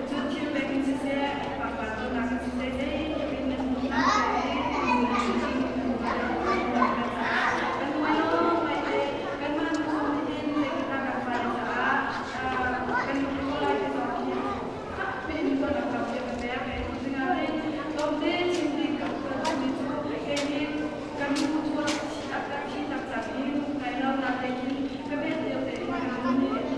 Cun thil pek in siseh, pangpar dawtnak in siseh, zeitluk in nan hmuhnak kan lawm ngaite. Kanmah nu zong nih hin zeitikah kan fale caah kan lungrual lai ti zong hi fak in ruahnak tampi a ka pek. Cucaah hin tlawmte chim ding ka duhmi cu kei hi kan nu cu a ka thi tak cang i kai lo natein ka vel lio tein ka nu nih a thi.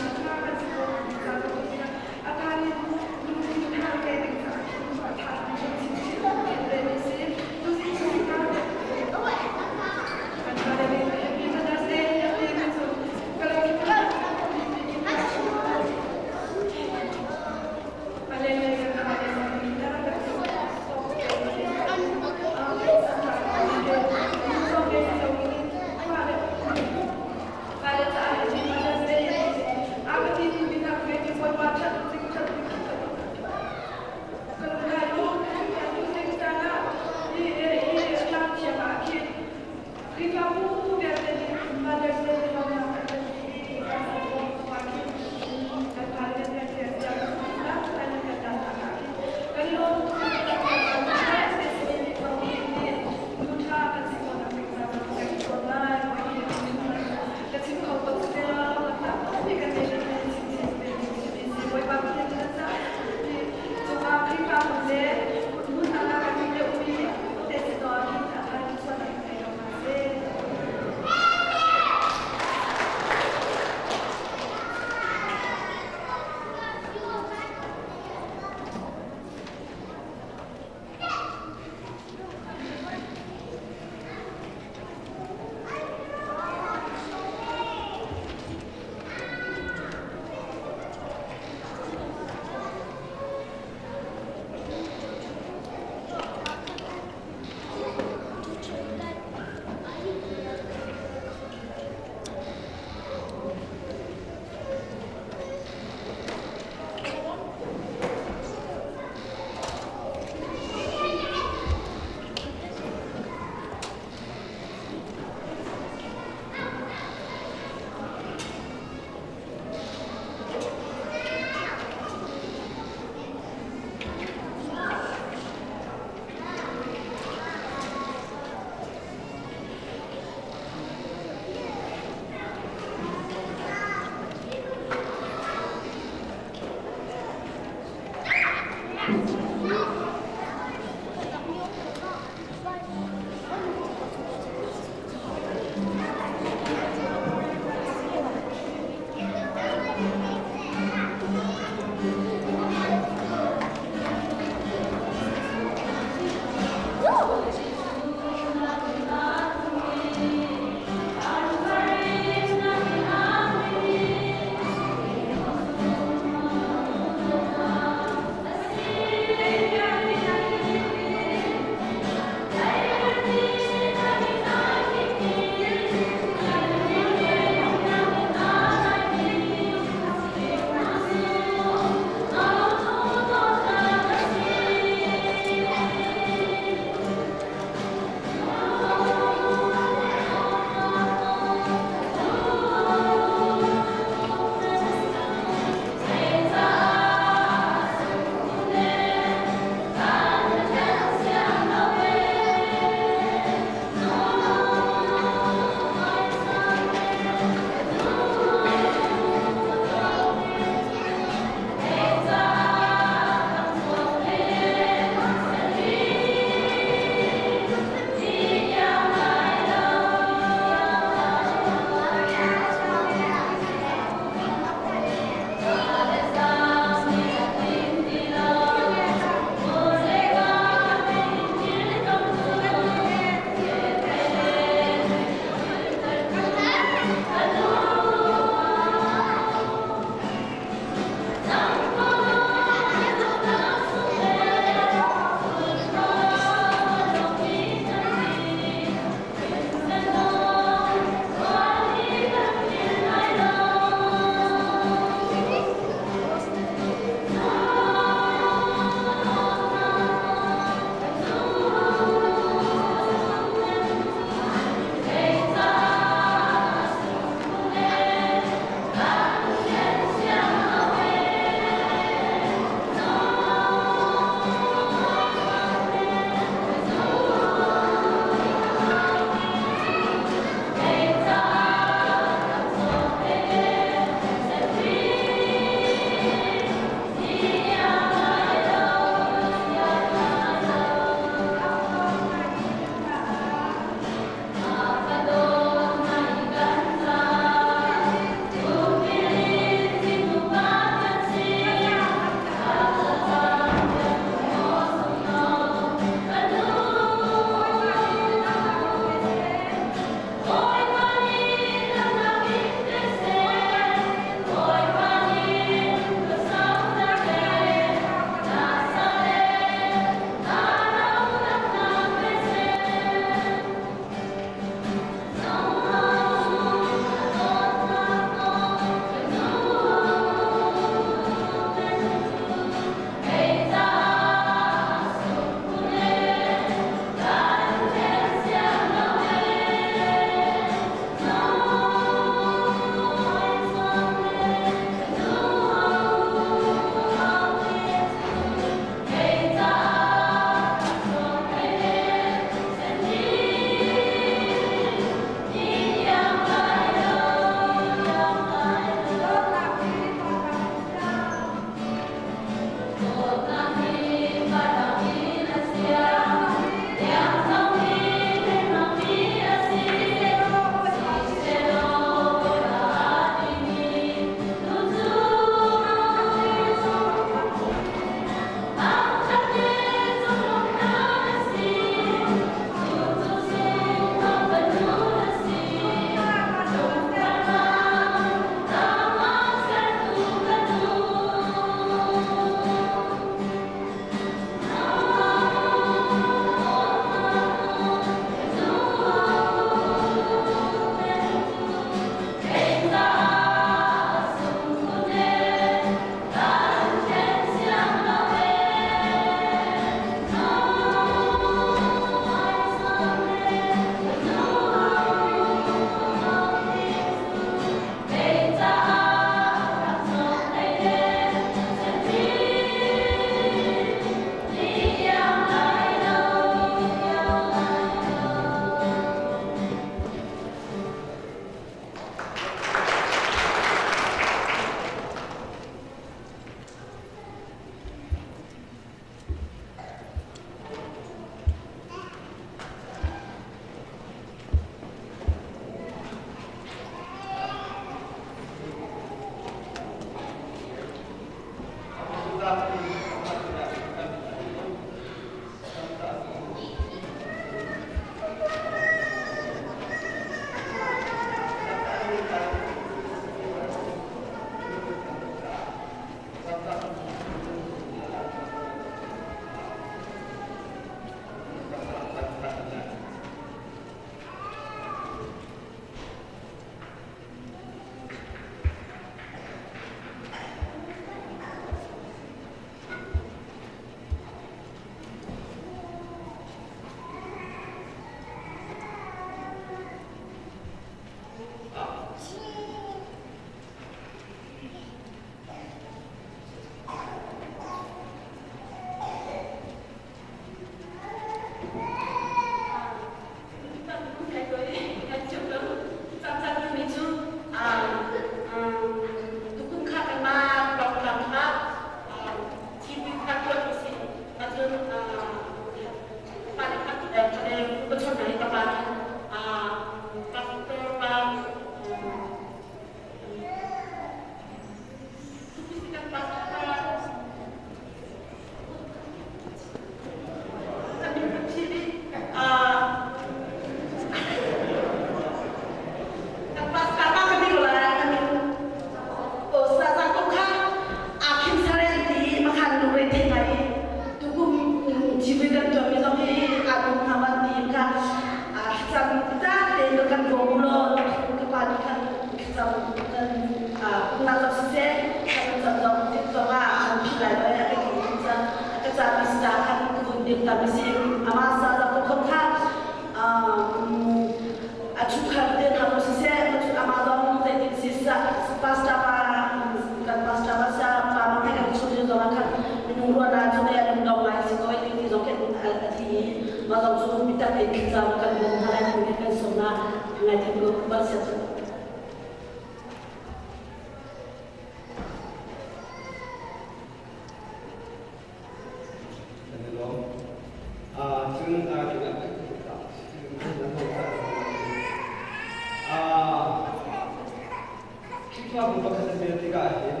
pakhat an rel tikah hin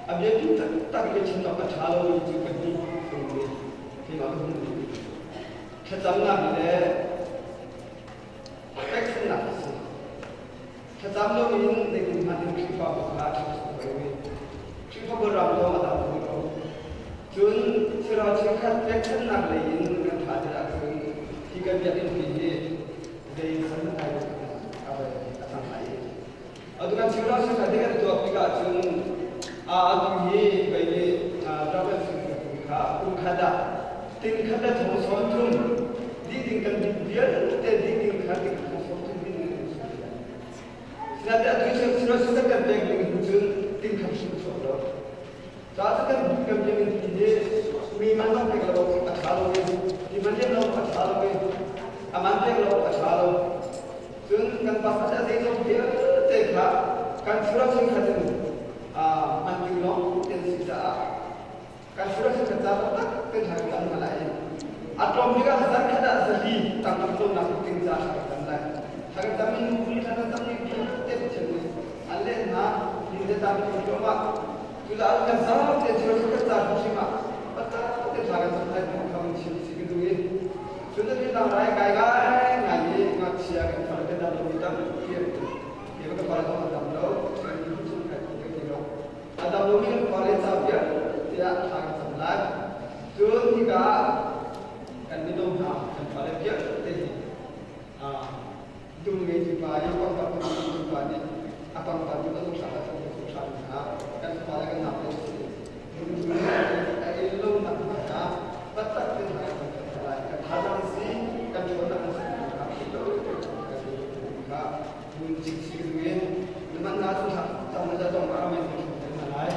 a biapi taktak i chim awk a ṭha lomi cu ka hmuh ṭung i keimah ka hmuhmi thlacamnak le pekchanhnak a si. Thlacam loin zeitin hmanh in Khrihfabu kha a ṭha kho lo i Khrihfabu ram zong a dam kho lo. Cun thlarau chikkhat pekchanhnak lei in kan ṭha ti ahcun hi kan biakinn pi hi zei san ai a cang lai i atu kan thlarau chikkhat hi kan tuak tikah cun atu hi vei nih ram kha kum khat ah ting khat le thong sawm thum dih ding kan vialte dih ding kha ting thong sawm thum ding Sinain atu thlarau chikkhat kan pek ding hin cun ting khat hrim chuak lo. Caah kan kan biakinn ti hi mi man zong pek lo a ṭha lo i mi man liam lo a ṭha lo i a man pek lo a ṭha lo. Cun kan pasal a zeizong vialte kha kan thlarau chungkhat in man ding lawng ten si caah kan thlarau chungkhat ca taktak kan ṭha kan hna lai i a tlawm bik ah zan khat ah zali tangka tlawmnak ting ca ṭha kan tam lai. Ṭha kan tam in nu ṭha kan tam ning vialte Pathian nih an leh hna ning le tam in thluahmah. Cucaah kan zapi thil kan ca hrimhrim ah patak te thla kan cam lai ti kha kan chim si ka duh i cun a lang rai kai ngai ngai i ngakchia kan far te dam lo mi tampi an um. Ke ka far zong a dam lo, kan chung kai kho ti lo. A dam lo mi kan far le ca vialte ah thla kan cam lai. Cun hika kan mino hna kan fale vialte hi Dum ngeitu pa i pangpar tu pa nih a pangpar tu kan thla a thong thla hna kan fapa le kan nau le si dum tu a el lo nak hna taktak te hna kan kan lai kan thazang si kan ṭhawnnak si kha lo kan kha mun chim si kan in man na chu tang na tong ka men kan lai.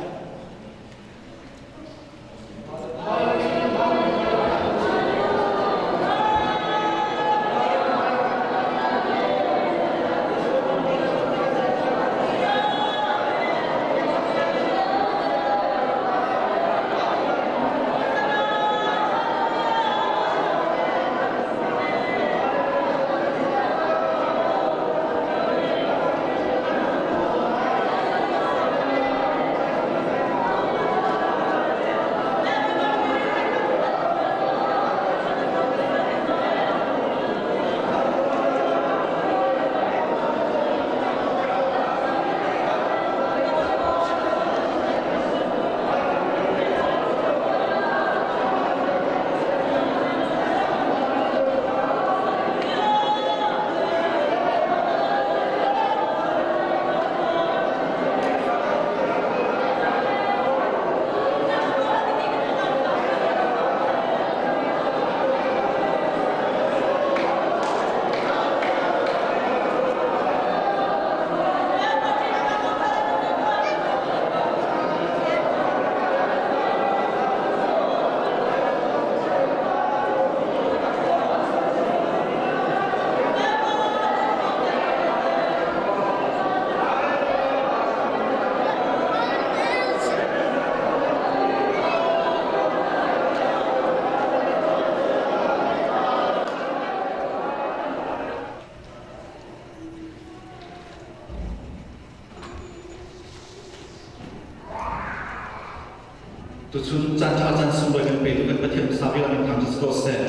Tuchun caan ṭha caan sunglawi kan petu kan Pathian hmasa bik ah min thangṭhat si ko seh.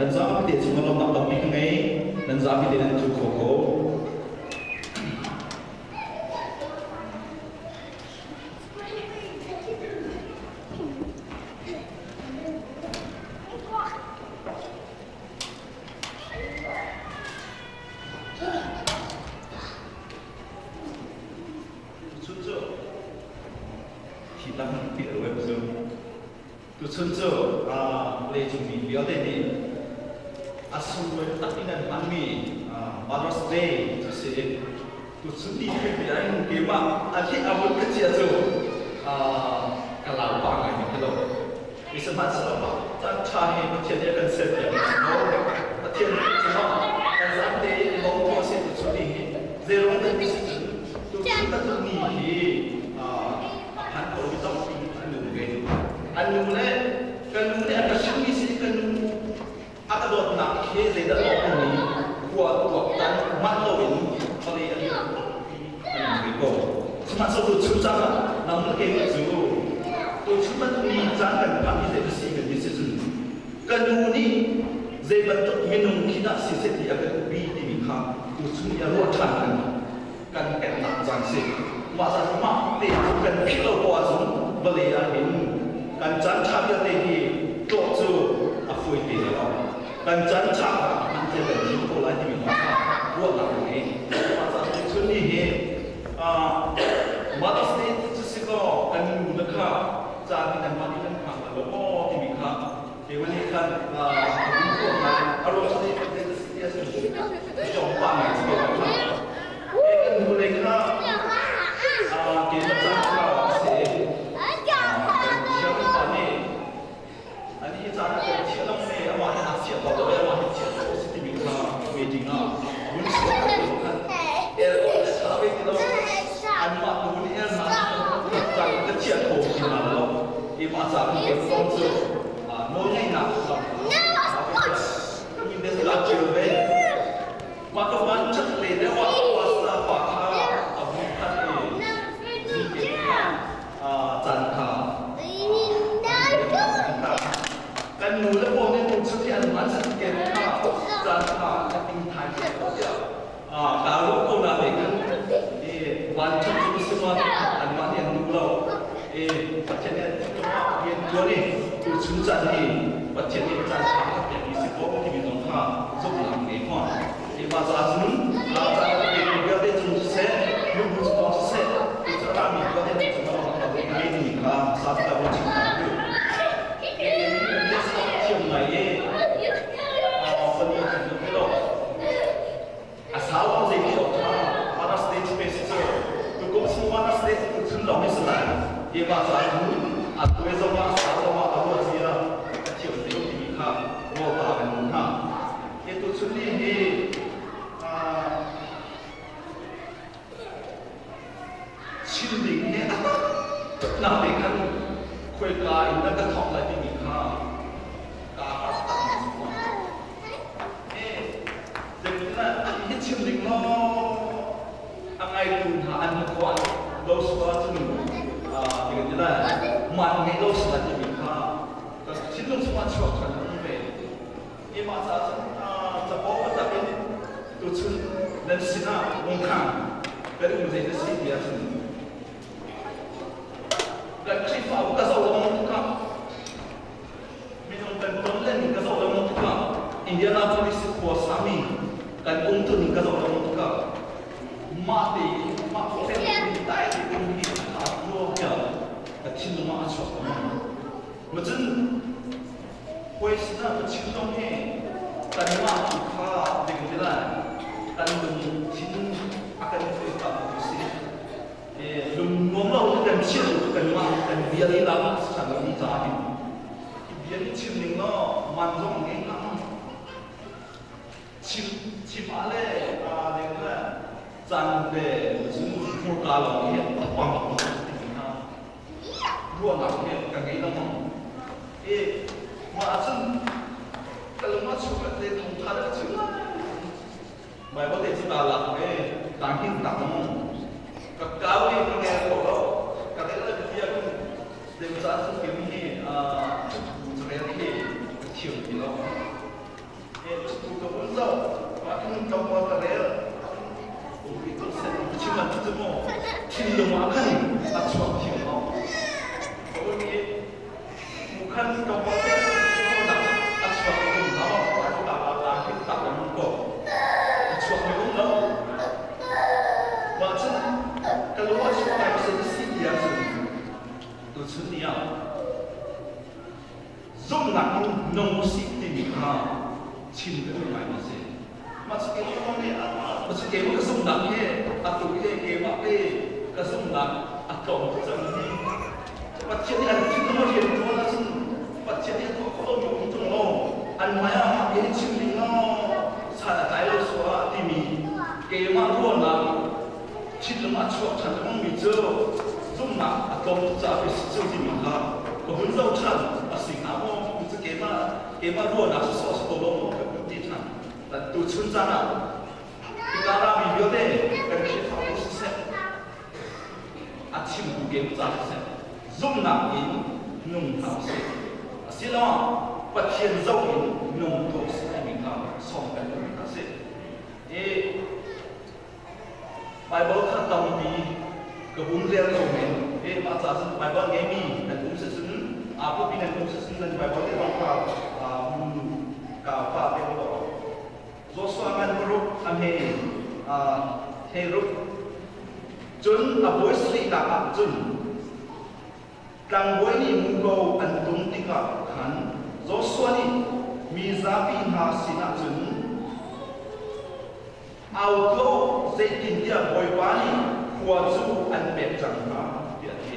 Nan zapi te cungah lawmhnak tampi ka ngei. Nan zapi te nan thu kho ko. Tuchun cu thi lang ti a web cu tuchun cu leicung mi vialte nih a sunglawi tak in an hmanmi Mother's Day cu si. Tuchun ni khi ai keimah a hi a vun ka cia cu ka lau pa ngai mi lo. Mi sihmanhsehlaw caan ṭha hi Pathian nih a kan serpiak mi si ko. Pathian nih cu kan zam tein lawm tuah seh tuchun ni hi zeiruang dah ti si cun tuchun bantuk ni hi a phan ko mi tampi an um ve. An nu le kan nu nih a ka hrinmi si kan nu a ka dawtnak khi zeidah lawh timi khua tuaktan manh loin vawlei a liam. ko. Sihmanhsehlaw tu chun caan ah nang le keimah cu tu chun bantuk ni caan kan phak hi zei si kan ti si cun ka nu nih zei bantuk minung khi dah si seh ti a kan upi timi kha tu chun i a ruah ṭhan kan kan pennak caan si. Mah caan mah te cu kan philh lo ko ahcun vawlei ah hin kan caan ṭha vialte hi tlawh cu a fawi te lo. Kan caan ṭha kha hman thiam kan thiam ko lai timi kong kha ruahnak ka ngei. Mah caan tu chun ni hi Mother's Day cu si kaw kan nu le kha caan hi kan mah nih kan hmang lo maw timi kha keimah nih khan a vun ruah ngai. A ruah cu ti a si cong pah ngai si ko kha. Kan nu le kha keimah caan kha a si. Kan thiam pa nih Ani hi caan ah kan thiah lo me amah hi aa thiah ko lo amah hi thiah lo si timi kha meeting ah vun chuak ko khan el awk le tha ve ti lo anmah tu nih el na kan ka thiah ko ti na lo i mah ca kan kan kong cu nawl ngeihnak min de la chiu ve mah ka van chat le deuh ah pastor pa kha a vun khat i ni ke caan kha kan nu le pawl nih tung chun i an man certificate kha caan kha a ting thai tiah kaa ruah ko na te khan e van chun cu si ma an mah nih an duh lo e Pathian nih an rian tuan i tu chun caan hi Pathian nih caan ṭha a pek mi si ko timi zong kha zumhnak ngei hma e mah ca cun caan a pek mi vialte cung siseh lungbu cung siseh mi vialte cung mi kha sa ta chim ta ku thiam ngai e pani thi lo a sau ang zei ti ok tha Mother's Day space cu tu kum chung Mother's Day tu chun long ni salai e ma cha tu a tuwe zong ah sau zong ah a ruat zia a thiam te ti kha mo ta kan mun ha e tu chun ni hi Chim ding he a nak te khan khuaika in na ka thawk lai timi kha kaa harh tak mi cu hi chim ding maw a ngaitu hna an hmuh lo sual ahcun ti kan ti lai man ngei lo sual timi kha ka thinlung chungah chuak ṭhan a um ve. Keimah caah cun capo taktak in tuchun nan sinah lungkhang kan um zei na si ti ahcun kan Khrihfabu ka zoh lengmang tikah minung kan ton len ka zoh lengmang tikah Indianapolis khua sami kan umtuning ka zoh lengmang tikah mah te mah hotel dai te um hi a rua tiah ka thinlung ah a chuak lengmang. Macun Hawi sinah ka chim zong hi kanmah tu kha ding ti lai kan lungthin a kan tuihtam tu si. Lung nuam lo in kan chim tu kanmah kan bia lila ah si ṭhan lo mi caah hin i bia nih chim ning law man zong ngei hnga chim chim ah le ding le caan le cun hmurka lawng hi a pang timi hna ruahnak hi ka ngei lengmang. I mah ahcun ka lung a chung le thawngṭha le ka chim Bible te cu kaa lak ve kaa hngin tak lengmang. Ka kau i ka ngel kho lo. Ka rel le bia kun deu caan cu kim hi thu carel hi ka thiam ti lo. Thu ka vun zoh mah khin tlawmpal ka rel. Chim an cu maw thinlung ah khan a chuak thiam lo. Ka un i mu khan tlawmpal te a chuak mi um lo. Ta ta hin ta um ko. A chuak mi um lo. Mah cun ka lung a chuak lai si si ti ahcun tuchun ni ah zumhnak in nung usih timi kha chim ka duh ngaimi a si. Mah cu keimah nih mah cu keimah ka zumhnak he atu he keimah te ka zumhnak a tlawm tuk cang hi. Pathian nih an thinlung a rian ṭuan ahcun Pathian nih a tuah khawh lomi um ṭung lo an hmai ah mah hi chim ding law san a tlai lo suah timi keimah ruahnak thinlung ah chuak ṭhan lengmangmi cu zumhnak a tlawm tuk caah pei si cu timi kha ka hun zoh ṭhan a si hnga maw cu keimah keimah ruahnak si sawh si ko lo maw ka hun ti ṭhan tuchun caan ah hika rami vialte kan Khrihfabu siseh game ca siseh zumhnak in nung hna usih. Asiloah Pathian zoh in nung tuah usih timi kha sawm kan duhmi hna a si. I Bible kha tampi ka vun rel ko men. I mah ca cun Bible ngeimi nan um si cun aa pupi nan um si cun nan Bible te zong kha ka pa te law. Joshua ngan paruk a hme he ruk. Cun a bawi sarihnak ah cun tlangbawi nih muko an tum tikah khan Joshua nih mi zapi hna sinah cun, Au tuah u, zeitintiah Bawipa nih khua cu an pek cang hna, tiah a ti.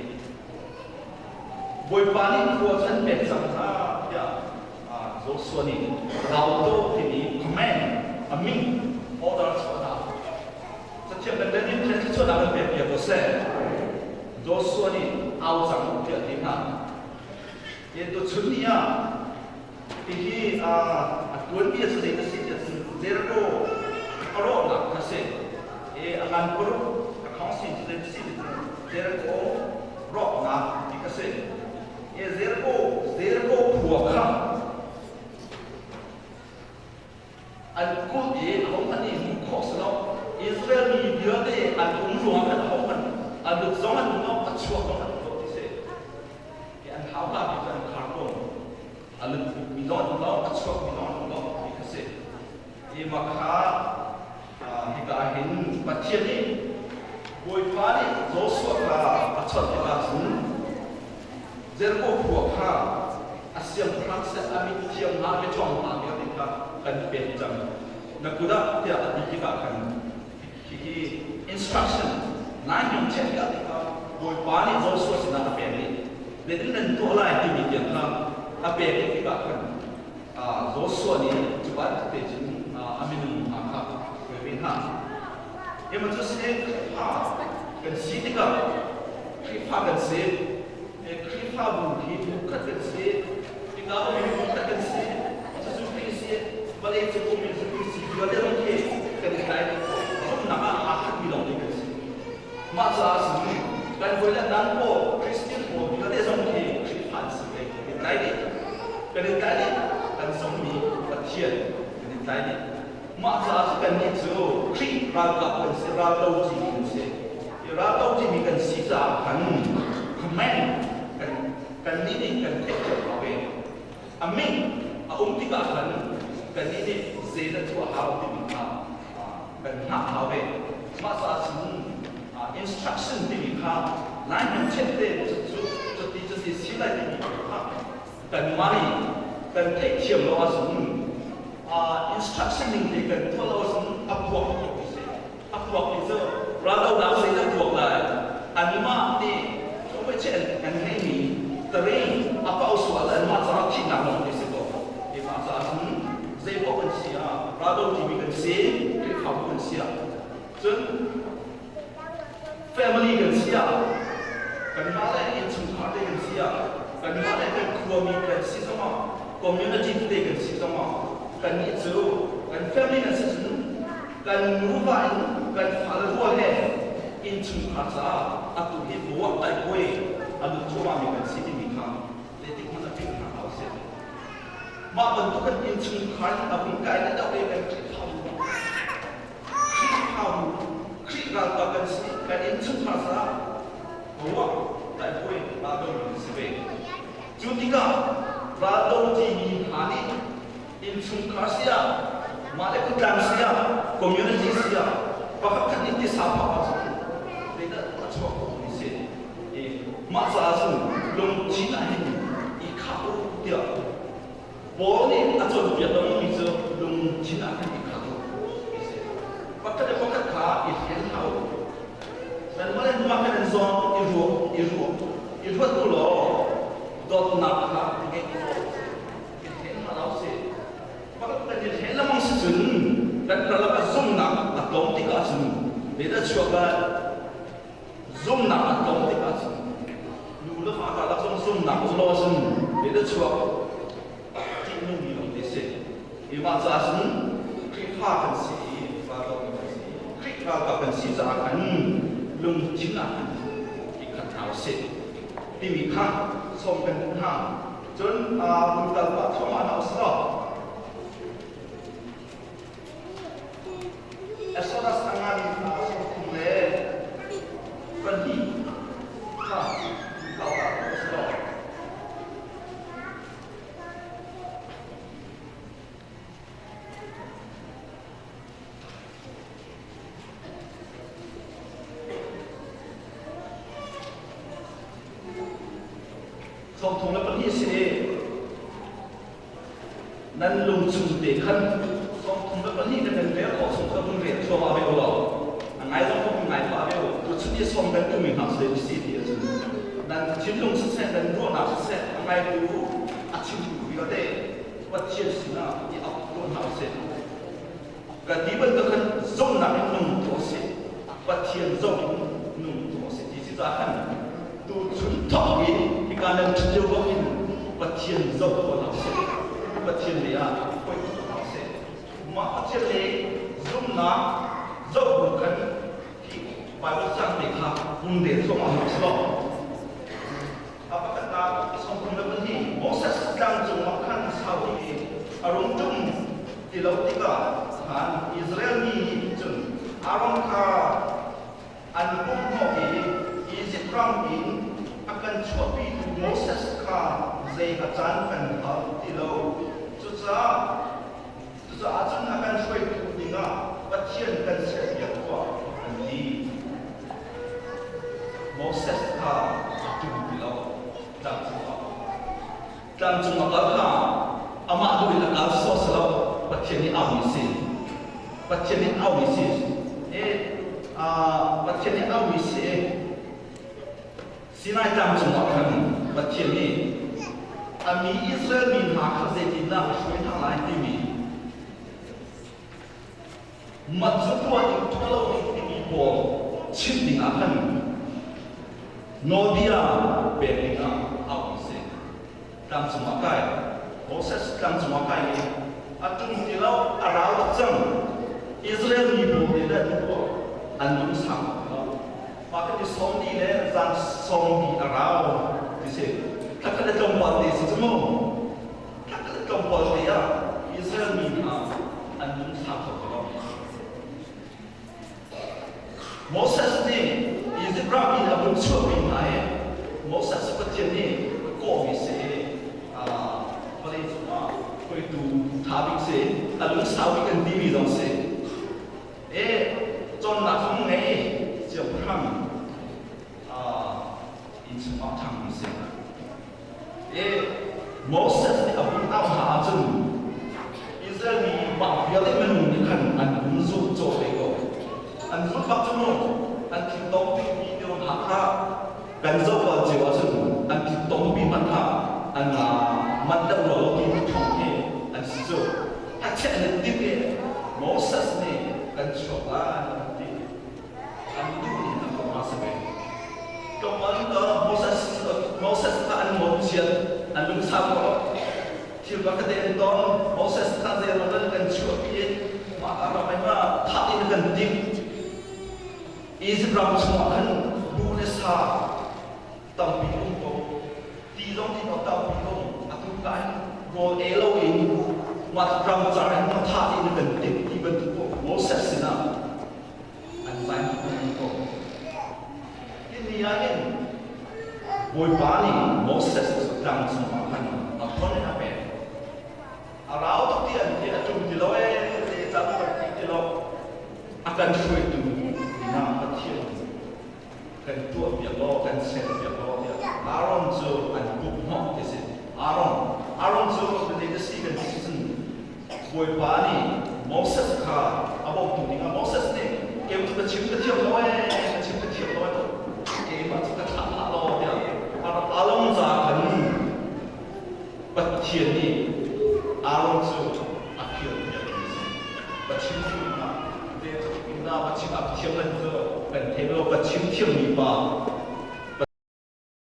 Bawipa nih khua cu an pek cang hna, tiah Joshua nih au tuah u timi command, a min order chuahnak. Cathiang kan rel in Pathian thluachuahnak kan pek piak ko seh. Joshua nih au cang u tiah a ti hna. Hi tuchun ni ah hihi a tuanmi a si zei a si tiah cun Jericho a rawhnak kha si. Hi a ngan paruk a khong sin cu zei a si ti cun Jericho rawknak ti kha si. Hi Jericho khua kha An kulh i ahohmanh nih hmuh khawh si lo. Israel mi vialte an um ruangah khan ahohmanh a lut zong an um lo, a chuak zong an um lo ti si. Hi an hauka mi cu an khar ko. A lut mi zong an um lo, a chuak mi zong an um lo ti kha si. Hi mah kha hika ah hin Pathian nih Bawipa nih Joshua kha a chawnh tikah cun Jericho khua kha a siangpahrang seh a mithiang hna miṭhawng hna vialte kha kan pek cang. Na kut ah tiah a ti tikah khan hihi instruction nai hnung check tiah tikah Bawipa nih Joshua sinah a pek i zeitin nan tuah lai timi tiang kha a pek i tikah khan Joshua nih cu bantuk te cun a minung hna kha hruai ve hna. Ema cu si Khrihfa kan si tikah Khrihfa kan si Khrihfabu hi bukhat kan si, hika um hi bukhat kan si, cucu Khrih si, vawlei cung um in Khrih si vialte zong khi kan i tlai. Zumhnak ah aa khatmi lawng te kan si. Mah caah cun kan hawi le dang pawl Christian pawl vialte zong khi Khrihfa an si ve. Kan i tlai dih. Kan i tlai dih. Kan zumhmi Pathian kan i tlai dih. Mah caah cu kannih cu Khrih ralkap kan si, raldo cimi kan si. Hi raldo cimi kan si caah khan command kan kannih nih kan theih cio hau ve. A min a um tikah khan kannih nih zei dah tuah hau timi kha kan hngah hau ve. Mah caah cun instruction timi kha lai hmang chet te cu cuti cuti si lai timi kha kanmah nih kan theihthiam lo ahcun instruction ning te kan tuah lo ahcun a puak ti si. A puak ti cu raldohnak zei dah puak lai? Anmah nih thuhmeh an ngeihmi terrain a pau sual anmah caah thihnak lawng ti si ko. Keimah caah cun zei paoh kan si ah raldo timi kan si, Khrihfabu kan si ah cun family kan si ah, kanmah le innchungkhar te kan si ah, kanmah le kan khuami kan si zongah, community tete kan si zongah, kannih cu kan family kan si cun kan nuva in kan fale rual he innchungkhar caah atu hi buak taikhuai a lut cuahmahmi kan si timi kha zeitik hmanh a philh hna hlah usih. Mah bantuk kan innchungkhar in a vung kai le deuh i kan Khrihfabu Khrihfabu, Khrih ralkap kan si, kan innchungkhar caah ruah taipuai raldomi kan si ve. Cu tikah raldo timi hna nih innchungkhar si ah, mah le khuatlang si ah, community si ah, pakhat khat nih tisa phak ahcun zeidah a chuak khawhmi si. I mah caah cun lungthin ah hin i khah u tiah Paul nih a cawnpiak lengmangmi cu lungthin ah khan i khat u ti si. Pakhat le pakhat kha i hlen hlah u. Nanmah le nanmah khan in zawn i ruah i ruah i ruat u law dawtnak kha ngei u si. I hlen hlah lo si. Pakhat kan i hlen lengmang si cun kan karlak ah zumhnak a tlawm tikah cun zeidah chuak lai? Zumhnak a tlawm tikah cun nu le va karlak zong zumhnak um lo ahcun zeidah chuak ṭihnungmi lawng te si. Hi mah caah cun Khrihfa kan si i raldomi kan si. Khrih ralkap kan si caah khan lungthin ah khan i khat hna. hna usih timi kha sawm kan duh hna. Cun hun kal pah thluahmah hna usih law Exodus a ngan 32 kha kau ta usih law. 32 si i nan lung chung te khan 32 kan nan rel khawh chung kha hun rel thluahmah ve u law a ngai zong kha hun ngai pah ve u. Tuchun i sawm kan duhmi hna si si ti ahcun nan thinlung siseh, nan ruahnak siseh, a ngaitu a chimtu vialte Pathian sinah i ap tuah hna usih. Ka ti bantuk khan zumhnak in nung tuah usih. Pathian zoh in nung tuah usih ti si caah khan tuchun thawk in hika nan ṭhut lio bak in Pathian zoh tuah hna usih. Pathian lei ah hoih tuah hna usih. Mah Pathian lei zumhnak zoh bu khan hi Bible cang te kha hun rel thluahmah hna usih law. A pakhatnak 32 Moses tlang cungah khan sau i a rung ṭum ti lo tikah khan Israel mi nih cun Aaron kha an pumhnawh i Izipt ram in a kan chuahpitu Moses kha zei a caan kan hngal ti lo. Cucaah cucaah cun a kan hruaitu dingah Pathian kan serpiak tuah, an ti. Moses kha a ṭum ti lo. Tlangcung a kal kha amah duh in a kal sawh si lo. Pathian nih aumi si. Pathian nih aumi si. E, Pathian nih aumi si. Sinai tlang cungah khan Pathian nih a mi Israel mi hna kha zeitindah a hruai hna lai timi Mat cu tuah ding tuah lo ding timi pawl chimh ding ah khan nawlbia pek ding ah auh an si. Tlangcung ah kai. Moses tlangcung ah kai i a ṭum ti lo, a rau tuk cang. Israel mi pawl nih le an tuah an lung sang tuk lo. Mah kan i sawm dih le zan sawm dih a rau ti si. Thla khat le tlawmpal te si cu mu. Thla khat le tlawmpal te ah Israel mi hna an lung sang kho ti lo. Moses nih Izipt ram in a vun chuahpi hna i Moses Pathian nih a kawhmi si i vawlei cungah hruaitu ṭha bik si, a lungsau bik an timi zong si. E cawnnak zong ngei siangpahrang innchung ah ṭhangmi si. E Moses nih a vun auh hna ahcun Israel mi mah vialte minung nih khan an vun zulh cawh ve ko. An zulh bak cu mu an thil tong bikmi tiu hna kha kan zoh bal cio ahcun an thil tong mi hmanh kha an manh deuh rua lo ti thawng hi an si cu. A chiah nan timh i Moses nih kan chuak lai ti an duh ning a kong a si ve. Tlawmpal ka Moses Moses kha an ngawtchiat, an lungsau ko. Thil pakhat an ton. Moses kha zeiruang dah kan chuahpi i mah ka ram ma thah in kan timh. Egypt ram chungah khan buh le sa tampi um ko. Ti zong ti tampi um. Atu ka in rawl ei lo in mah ram car in thah in kan timh ti bantuk ko Moses sinah an zai ko. Hi ni ah hin Bawipa nih Moses cu tlang cungah khan a phon in a pek. A rau tuk ti an ti, a ṭum ti lo ee, te cang kan ti ti lo. A kan hruaitu dingah Pathian kan tuah piak law, kan ser piak law tiah Aaron cu an puk hnawh ti si. Aaron, Aaron cu zei si kan ti cun Bawipa nih Moses kha a bawmtu dingah Moses nih keu cu ka chim ka thiam lo ee, ka chim ka thiam lo ee, keimah cu ka thlah hlah law tiah a rak along ca khan Pathian nih Aaron cu a fial piak mi a si. Pathian thiam ah te cu inna Pathian a thiam lan cu kan thei lo. Pathian thiammi pa.